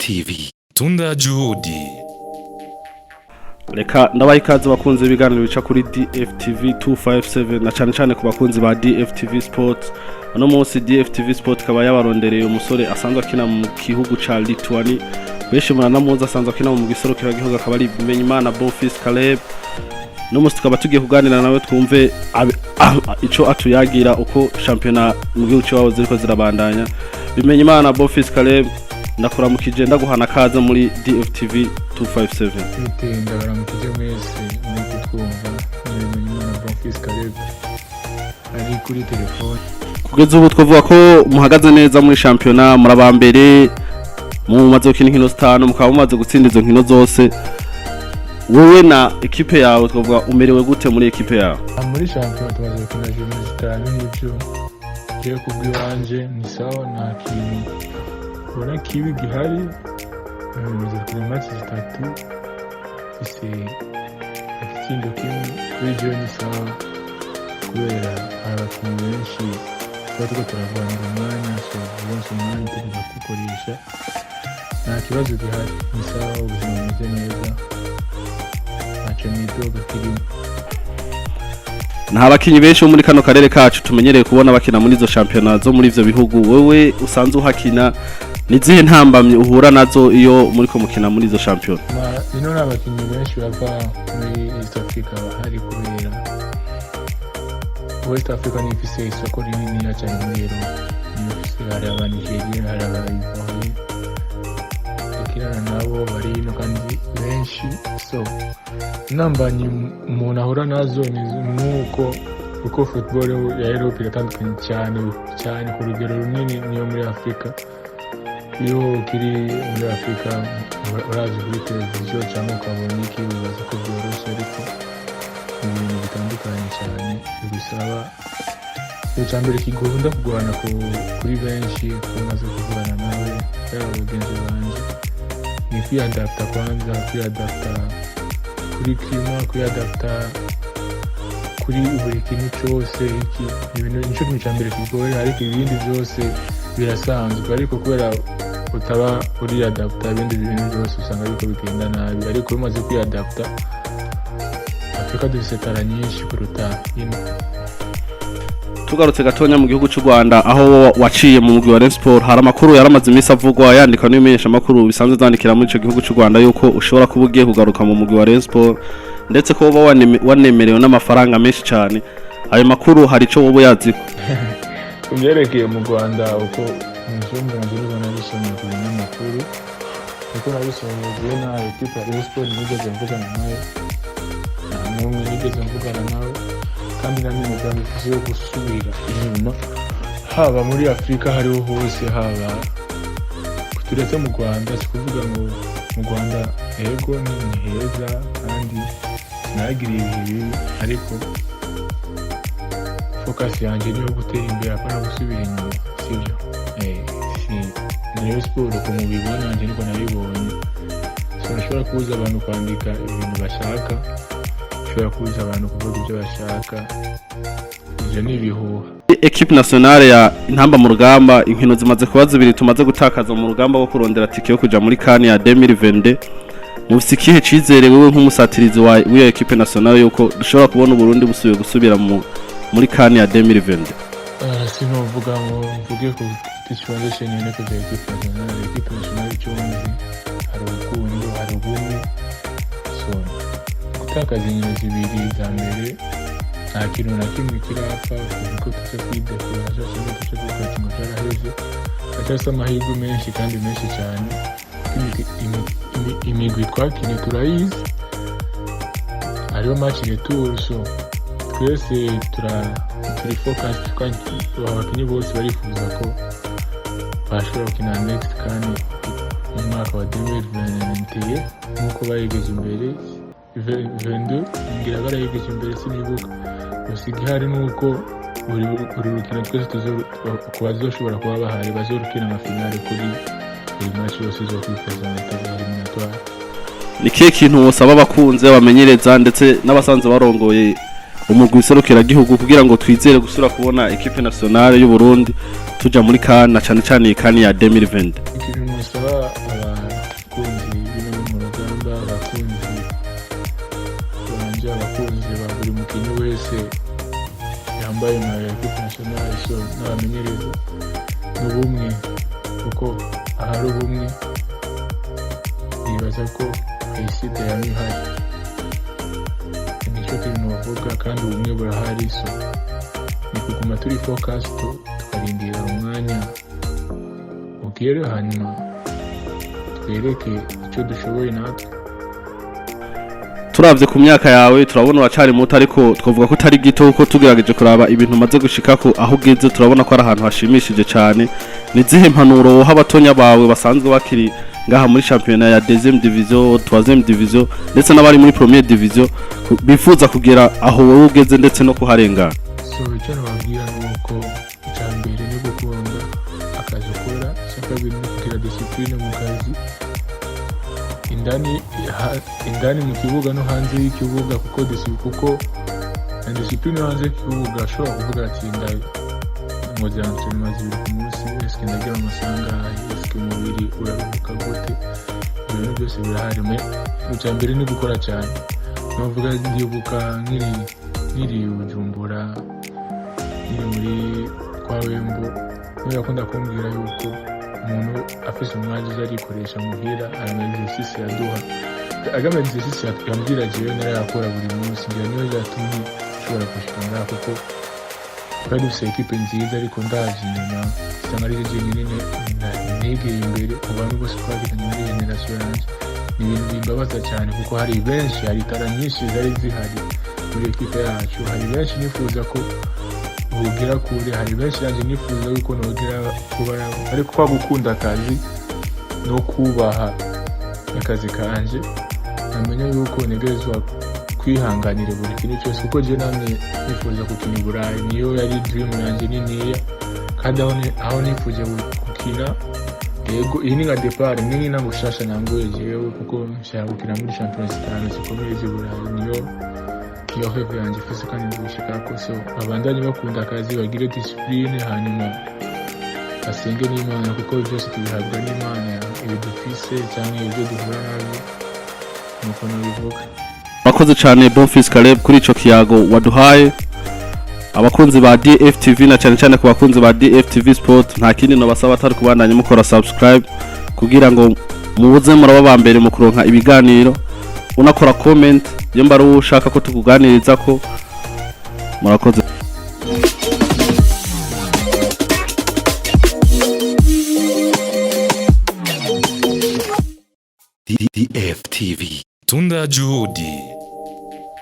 DFTV. Tunda juhudi. Reka ndabaha ikaze bakunze ibiganiro bica kuri DFTV 257, na cyane cyane ku bakunzi ba DFTV Sport. Uno munsi DFTV Sport ikaba yabarondereye umusore asanzwe akina mu gihugu ca Lituania, benshi muranamuzi, asanzwe akina mu giserukiragihugu, akaba ari Bimenyimana Bonfils Caleb. No munsi tukaba tugiye kuganira nawe, twumve ico atuyagira, uko shampiyona mu gihugu c'iwabo ziriko zirabandanya. Bimenyimana Bonfils Caleb, ndakuramukije, ndaguhana kaze muri DFTV 257. Bite, ndabaramukije mwese muri kutwumva. Bimenyimana Bonfils Caleb ari kuri telefone. Kugeza ubu twavuga ko muhagaze neza muri shampiyona, muraba mbere, mumaze gukina inkino zitanu, mukaba mumaze gutsinda izo nkino zose. Wowe na ekipe yawe, twavuga umerewe gute muri ekipe yawe? Muri shampiyona tumaze gukina journées zitanu, n'ibyo jewe kubw'iwanje ni sawa, nta kintu ubona kibi gihari. Tumaze gukina match zitatu, mfise igitsindo kimwe. Kuri jewe ni sawa, kubera hari abakinnyi benshi tuba turiko turarwanira umwanya, so uronse umwanya utegerezwa kuwukoresha. Nta kibazo gihari, ni sawa, ubuzima bumeze neza, ntacyo nidoga kirimo. Nta bakinyi benshi bo muri kano karere kacu tumenyereye kubona bakina muri izo shampiyona zo muri ivyo bihugu. Wewe usanzwe uhakina, ni zihe ntambamyi uhura nazo iyo muriko mukina muri izo shampiyona? Ino ni abakinnyi benshi bava muri East Africa bahari, kubera West Africa niyo ifise isoko rininiya cyane muri Europe. Niyo ifise, hari aba Nigeria, hari aba Ivoire dukinana nabo bari ino kandi benshi. So intambamyi umuntu ahura nazo ni nuko uko football ya Europe iratandukanye cyane cyane ku rugero runini niyo muri Afrika. Iyo ukiri muri Afurika, urazi kuri televiziyo cyangwa ukabona iki, wibaza ko byoroshye, ariko ni ibintu bitandukanye cyane. Bigusaba, icya mbere kigunda kugorana kuri benshi ko umaze kuvugana nawe, yaba bagenzi banje, ni kwiyadapta. Kwanza kwiyadapta kuri climat, kwiyadapta kuri buri kintu cyose. Iki ni ibintu, nicyo kintu cya mbere kigoye, ariko ibindi byose birasanzwe. Ariko kubera utaba uriyadapta, ibindi bintu byose usanga ariko bigenda nabi. Ariko iyo umaze kwiyadapta, Afurika dufite talent nyinshi kuruta ino. Tugarutse gatonya mu gihugu cy'u Rwanda, aho waciye mu mugwi wa Rayon Sport, hari amakuru yaramaze iminsi avugwa, yandikwa n'ibimenyesha makuru bisanzwe zandikira muri ico gihugu cy'u Rwanda, yuko ushobora kuba ugiye kugaruka mu mugwi wa Rayon Sport, ndetse ko woba wanemerewe n'amafaranga menshi cyane. Ayo makuru hari ico woba uyaziko? Ku byerekeye mu Rwanda, uko mubyumva nabyo niba nabisomye ku binyamakuru, uko nabisomye, jewe nta ekipa ya Rayon Sport nigeze mvugana nayo, nta n'umwe nigeze mvugana nawe, kandi nta n'imigambi mfise yo gusubira inyuma, haba muri Afurika hariho hose, haba turetse mu Rwanda. Si kuvuga ngo mu Rwanda, ego ni heza kandi sinagiriye ibihe bibi, ariko focus yanjye niyo gutera imbere, apana gusubira inyuma, sibyo? Si ni Rayon Sport uko mubibona, nanjye niko nabibonye. Sinashobora kubuza abantu kwandika ibintu bashaka, ushobora kubuza abantu kuvuga ibyo bashaka, ibyo ni ibihuha. Equipe nationale ya Intamba mu Rugamba, inkino zimaze kuba zibiri tumaze gutakaza mu rugamba rwo kurondera tike yo kuja muri CAN ya 2022. Mufise ikihe cizere, wewe nk'umusatirizi wa w'iyo equipe nationale, yuko dushobora kubona Uburundi busubiye gusubira muri CAN ya 2022? Sinovuga ngo mvuge ku giti c'ikibanza cenyene kuja équipe nationale. Équipe nationale, ico nzi, hari urukundo, hari ubumwe. So gutakaza inkino zibiri za mbere, nta kintu na kimwe kirapfa kuko tuce twidekuraja cyangwa tuce tuvuga ati ngo cyaraheze. Haracyafise amahirwe menshi kandi menshi cyane. Imigwi twakinye turayizi, hariho match retour. So twese turi focus, kandi abakinyi bose barifuza ko bashobora gukina next kandi mu mwaka wa 2021 nk'uko bayigeze imbere 22, ngira barayigeze imbere, sinibuka. Gusa igihari ni uko buri rukino twese ku bazoshobora kuba bahari bazorukina ama finale kuri buri match yose izokwipresenta éliminatoire. Ni kihe kintu wosaba abakunze bamenyereza ndetse n'abasanzwe barongoye umugwi serukiragihugu kugira ngo twizere gusubira kubona équipe nationale y'u Burundi tuja muri CAN, na cane cane iyi CAN ya 2020? Ikintu nosaba wese yambaye maillot ya équipe nationale, so n'abamenyereza, n'ubumwe, kuko ahari ubumwe nibaza ko réussite yaba ihari. Nicyo kintu bavuga, kandi ubumwe burahari. So ni kuguma turi focus, tukarindira umwanya ugere, hanyuma twereke icyo dushoboye natwe. Turavye ku myaka yawe, turabona uracari muto, ariko twavuga ko utari gito, kuko tugerageje kuraba ibintu umaze gushikako, aho ugeze, turabona ko ari ahantu hashimishije cyane. Ni zihe mpanuro woha abatonya bawe basanzwe bakiri ngaha muri championnat ya deuxième division, troisième division, ndetse n'abari muri première division, bifuza kugera aho wowe ugeze ndetse no kuharengana? So icyo nababwira ni uko icya mbere ni gukunda akazi ukora, icya kabiri ni kugira discipline mu kazi indani, indani mu kibuga no hanze y'ikibuga, kuko na discipline yo hanze y'ikibuga ashobora kuvuga ati: "Nkoze entraînement 2 ku munsi, eske ndagira amasaha angahe? Eske umubiri uraruhuka gute?" Ibyo bintu byose birahari. Mais icya mbere ni gukora cyane. Navuga, ndibuka nkiri Bujumbura, nkiri muri kwa Wembo, niwe yakunda kumbwira yuko umuntu afise umwanya uza arikoresha muhira. Aya ma exercice yaduha, agama exercice yambwira, jewe narayakora buri munsi. Ngira niyo yatumye nshobora gushika ngaha, kuko twari dufise équipe nziza, ariko ndavye inyuma usanga ari jenyine negeye imbere mu bantu bose twagiranye muri génération yanje. Ni ibintu bimbabaza cyane, kuko hari benshi, hari talent nyinshi zari zihari muri équipe yacu. Hari benshi nifuza ko bogera kure, hari benshi nanjye nifuza yuko nogera kuba, ariko kwa gukunda akazi no kubaha akazi kanje, nkamenya yuko ntegerezwa kwihanganira buri kintu cyose, kuko je namwe nifuza gukina i Burayi, niyo yari dream yanjye niniya. Kandi aho nifuje gukina, yego, iyi ni nka départ, ni nk'intango nshasha nanguye jewe, kuko nshaka gukina muri championnat zitanu zikomeye z'i Burayi. Niyo rêve yanjye ifise kandi nzobishikako. So babandanye bakunda akazi, bagire discipline, hanyuma basenge n'Imana, kuko byose tubihabwa n'Imana, ibi dufise cyangwa ibyo duhura nabyo. Nuko nabivuga. Murakoze cyane, Bonfils Caleb, kuri ico kiyago waduhaye. Abakunzi ba DFTV, na cyane cyane ku bakunzi ba DFTV Sport, nta kindi nobasaba atari kubandanya mukora subscribe kugira ngo mubuze muraba ba mbere mu kuronka ibiganiro, unakora comment iyo mbari ushaka ko tukuganiriza ko. Murakoze. DFTV. Tunda Juhudi.